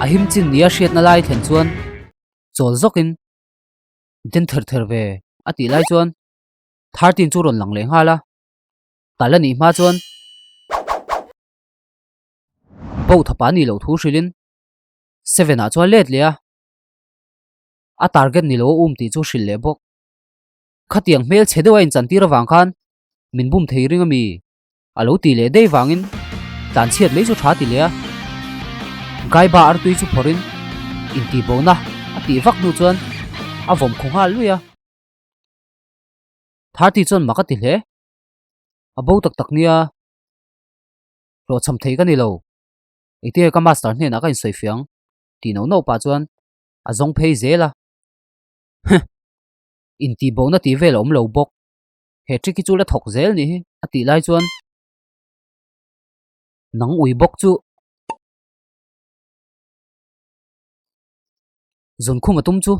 A him chin nia hriatna lai thlen chuan chawl zawkin den ther ther ve a tih lai chuan 13 chu rawn lang leh nghal a, tal a nih hma chuan bo thapa nih loh thu hrilhin Seven ah chuan let leh a, a target ni lo a um tih chu hrilh leh bawk. Khatiang hmel chhe deuh a inchantir avang khan min bum thei ring a mi? A lo ti leh daih vangin tlan chhiat mai chu tha ti leh a, Gaiba artui chu phawrhin intihbohna a tih vak hnu chuan a vawm khu nghal luih a. Tharti chuan mak a ti hle. A bo tak tak nia, hlawhchham thei ka ni lo, engtinge ka master hnenah ka insawi fiang tih nauh nauh pah chuan a zawng phei zel a. Huh! Intihbohna tih vel a awm lo bawk. He trick hi chu la thawk zel nih hi a tih lai chuan nang ui bawk chu zunkhum a tum chu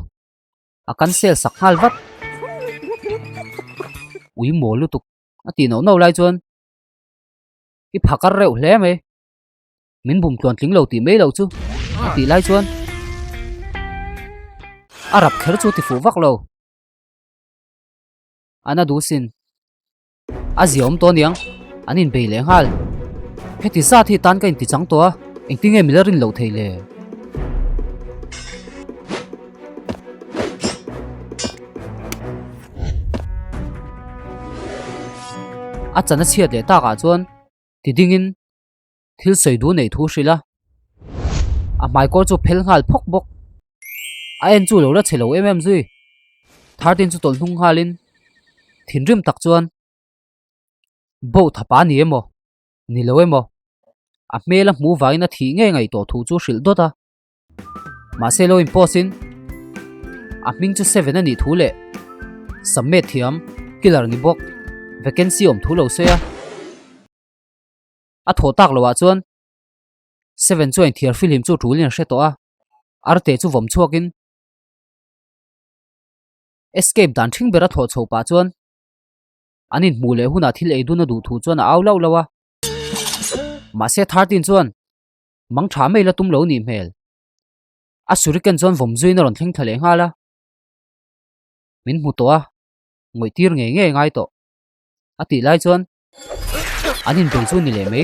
a cancel sak nghal vat. Ui mawl lutuk a tih nauh nauh lai chuan i phakar reuh hle mai min bum tluan tling lo tih mai lo chu a tih lai chuan a rap kher chu ti fuh vak lo. An a duh sin. A zia awm tawh aniang, an inbei leh nghal. Heti zat hi tan ka inti chang tawh a, engtin nge mila rin loh theih le? A chan a chhiat leh takah chuan ti dingin thil sawi duh neih thu hrilh a, a hmaikawr chu phel nghal phawk bawk. A en chu lo la chhe lo em em zui. Thartin chu tawlh hnung nghalin thinrim tak chuan Boat thapa ni emaw ni lo emaw a hmel a hmuh vangin a thih ngei ngaih tawh thu chu hrilh dawt a. Mahse lo in post in a hming chu Seven a nih thu leh Sammet thiam killer ni bawk vacancy awm thu lo sawi a. A thawh tak loh ah chuan Seven chuan inthiar fihlim chu tul in a hre tawh a, arte chu vawm chhuak in escape dan ṭhing ber a thlawh chho pah chuan an inhmuh leh hunah thil ei dun a duh thu chuan a au lauh lauh a. Mahse 13 chuan mang ṭha mai la tum lo nih hmel. A shuriken chuan vawm zuiin a rawn thleng thla leh nghal a, min hmu tawh a, ngawih tir ngei ngei ngai tawh a tih lai chuan an inbei chu ni leh mai.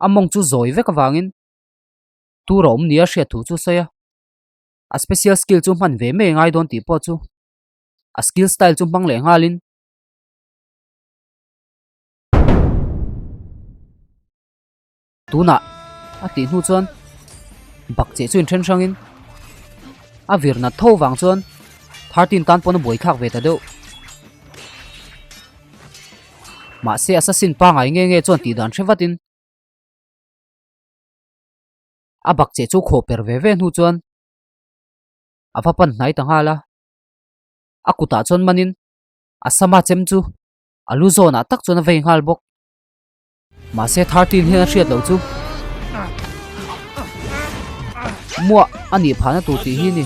A mawng chu zawi vek avangin tur a awm nia hriat thu chu sawi a, a special skill chu hman ve mai ngai dawn tih pawh chu a skill style chu hmang leh nghalin Tunah a tih hnu chuan bak cheh chu inthen hrangin a vir nat tho vang chuan 13 tan pawn a buai thlak ve ta deuh. Mahse assassin pangai nge nge chuan tih dan hre vatin a bak cheh chu khawh per ve ve hnu chuan a va pan hnai ta nghal a, a kutah chuan manin a sama chem chu a lu zawnah tak chuan a vei nghal bawk. Mahse 13 hian a hriat loh chu muah a nih phahna tur tih hi a ni.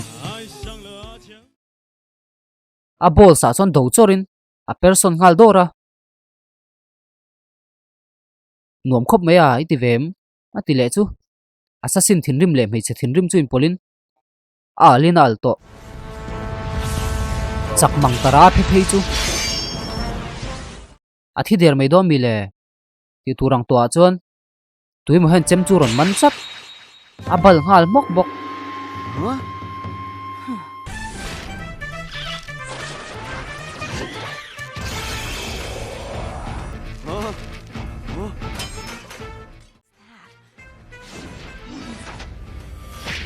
A ball sah chuan do chawrin a per sawn nghal dawr a. Nuam khawp mai a, i ti ve em? A ti leh chu. Assassin thinrim leh hmeichhe thinrim chu inpawlhin a alin a al tawh. Chak mang tara a phe phei chu. A thi der mai dawn mi le? Tih tur ang tawhah chuan tuimaw hian chem chu rawn man chat a bal nghal hmawk bawk.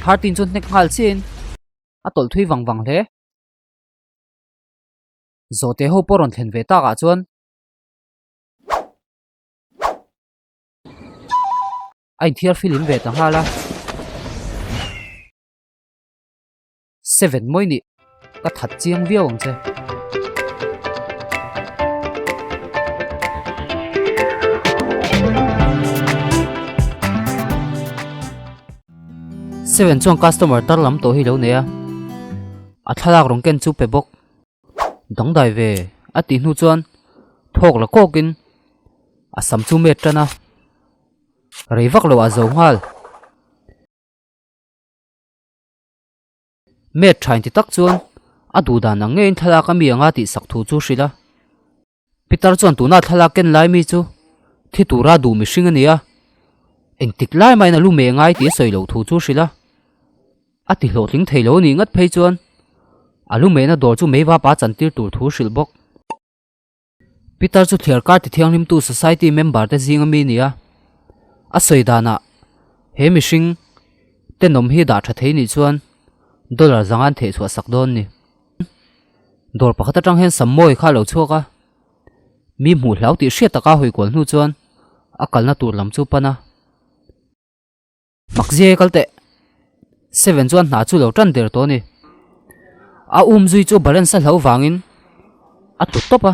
Thartin chu hnek nghal chiahin a tawlh thui vang vang hle. Zawhte ho pawh rawn thlen ve takah chuan a inthiar filim ve ta nghal a. 7 mawi nih ka that chiang viau ang che. Seven chuan customer tar lam tawh hi lo nei a, a thlalak rawn ken chu pe bawk. Dangdai ve a tih hnu chuan thawk la kawkin a sam chu met tan a, rei vak lo ah zo nghal. Met tha inti tak chuan a duh dan ang ngeiin thlalak a mi anga tih sak thu chu hrilh a. Pitar chuan tuna thlalak ken lai mi chu thi tura duh mihring a ni a, engtik lai mahin a lu meh ngai tih a sawi loh thu chu hrilh a. A ti hlawhtling thei lo a nih ngat phei chuan a lu mehna dawr chu mei vapa chantir tur thu hrilh bawk. Pitar chu thliar kar ti thianghlimtu society member te zinga mi a ni a, a sawi danah he mihring tenawm hi dah tha thei nih chuan dollar zangan theih chhuah sak dawn ni. Dawr pakhat atang hian Sammawi kha a lo chhuak a, mi hmuh hlau tih hriat taka a hawi kual hnu chuan a kalna tur lam chu pan a. Makzia kal teh. Seven chuan hna chu lo tan der tawh a ni. A um zui chu balance a hlo vangin a tlu tawp a.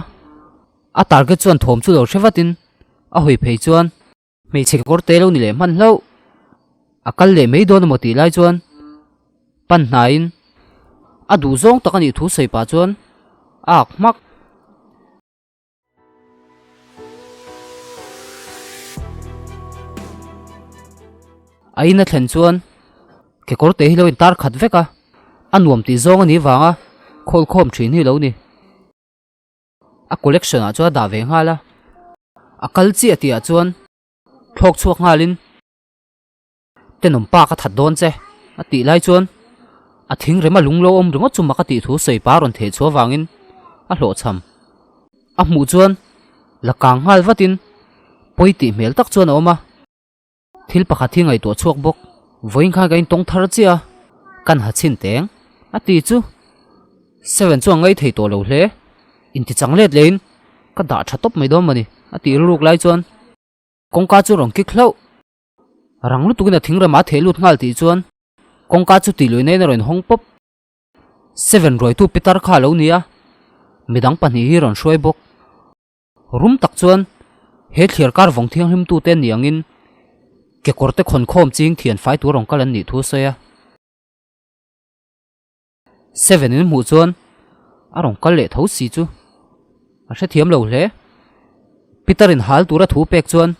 A target chuan thawm chu lo hre vatin a hawi phei chuan hmeichhe kekawr te lo ni leh hman hlauh. A kal leh mai dawn emaw tih lai chuan pan hnaiin a duh zawng tak a nih thu sawi pah chuan a ak hmak. A in a thlen chuan kekawr te hi lo in tar khat vek a, a nuam tih zawng a nih vanga khawl khawm thin hi lo ni. A collection ah chuan a dah ve nghal a, a kal chiah tih ah chuan thlawk chhuak nghal in. Tenawm pa ka that dawn che, a tih lai chuan a thing rem a lung lo awm ringawt chu mak a tih thu sawi pa rawn theh chhuah avangin a hlawhchham. A hmuh chuan la kang nghal vatin pawi tih hmel tak chuan a awm a. Thil pakhat hi ngaihtuah chhuak bawk, vawiin khan ka intawng thar chiah a, kan ha chhin teng, a ti chu. Seven chuan ngai thei tawh lo hle, intichang let lehin ka dah tha tawp mai dawn mawni, a tih rilruk lai chuan kawngka chu rawn kik hlauh. Rang lutukin a thingrem a theh lut nghal tih chuan kawngka chu tih luih naiin a rawn hawng pawp. Seven ruaitu pitar kha a lo ni a, midang pahnih hi rawn hruai bawk. Rum tak chuan he thliar kar vawng thianghlim tute ni angin kekawr te khawn khawm ching thian fai tur rawn kal an nih thu a sawi a. Seven in hmuh chuan a rawn kal leh tho si chu a hrethiam lo hle. Peter in hal tura thu pek chuan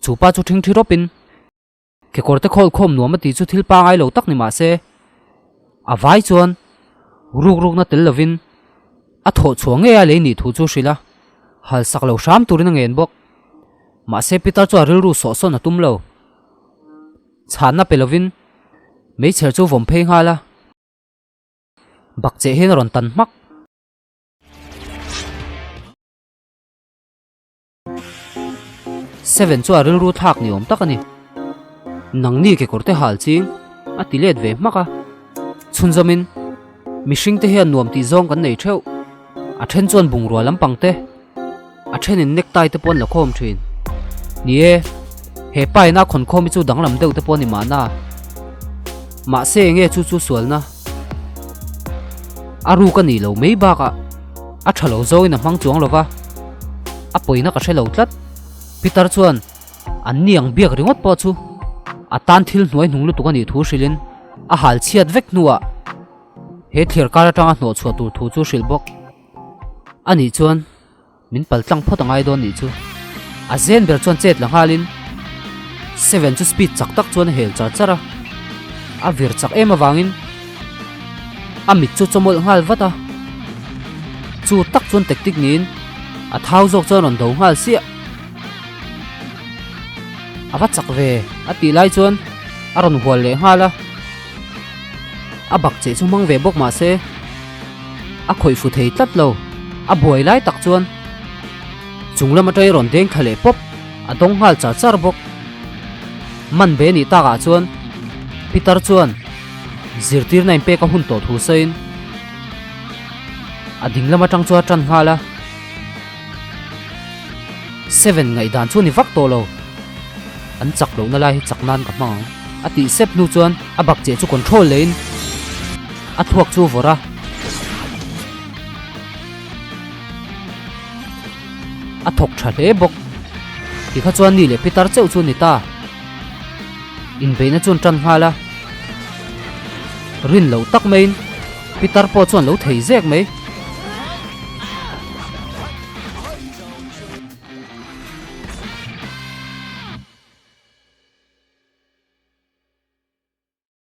chu pa chu ṭhingṭhi rawp in kekawr te khawl khawm nuam a tih chu thil pangai lo tak ni mah se a vai chuan ruk rukna tel lovin a thawh chhuah ngei a lei nih thu chu hrilh a, hal sak lo hram turin a ngen bawk. Mahse Peter chuan rilru sawh sawn a tum lo. Chhanna pe lovin meichher chu vawm phei nghal a, bakcheh hian a rawn tan hmak. Seven chu a rilru thlak ni awm tak a ni. Nangni kekawr te hal ching a ti let ve hmak a. Chhunzawmin mihring te hian nuam tih zawng kan nei theuh. A then chuan bungrua lampang te. A thenin necktie te pawh an la khawm thin. Ni e, he pa ina khawn khawm hi chu danglam deuh te pawh a ni mahna. Mahse enge chu chu sualna? A ruk a nih lo mai bakah a tha lo zawngin a hmang chuang lo va, a pawina ka hre lo tlat. Peter chuan an ni ang biak ringawt pawh chu a tan thil hnuai hnung lutuk a nih thu hrilhin a hal chhiat vek hnuah he thliar kar atanga hnawh chhuah tur thu chu hrilh bawk. A nih chuan min pal tlang phawt a ngai dawn nih chu. A zen ber chuan chet la nghalin Seven chu speed chak tak chuan a hel char char a. A vir chak em avangin a mit chu chawmawlh nghal vat a. Chu tak chuan tactic niin a thau zawk chuan rawn do nghal siah. A va chak ve a tih lai chuan a rawn hual leh nghal a. A bak cheh chu hmang ve bawk mah se a khawih fu thei tlat lo. A buai lai tak chuan chung lam atangin rawn deng thla leh pawp a dawng nghal char char bawk. Man ve nih takah chuan Peter chuan zirtirna in pek a hun tawh thu sawiin a ding lam atang chuan a tan nghal a. Seven ngaihdan chu a ni vak tawh lo. An chak lohna lai hi chak nan ka hmang ang. A tih sep hnu chuan a bak cheh chu control lehin a thluak chu vawrh a. A thawk tha hle bawk. Tikha chuan ni leh pitar cheuh chu a ni ta. Inbeihna chuan tan nghal a. Rin loh tak maiin pitar pawh chuan lo thei zek mai.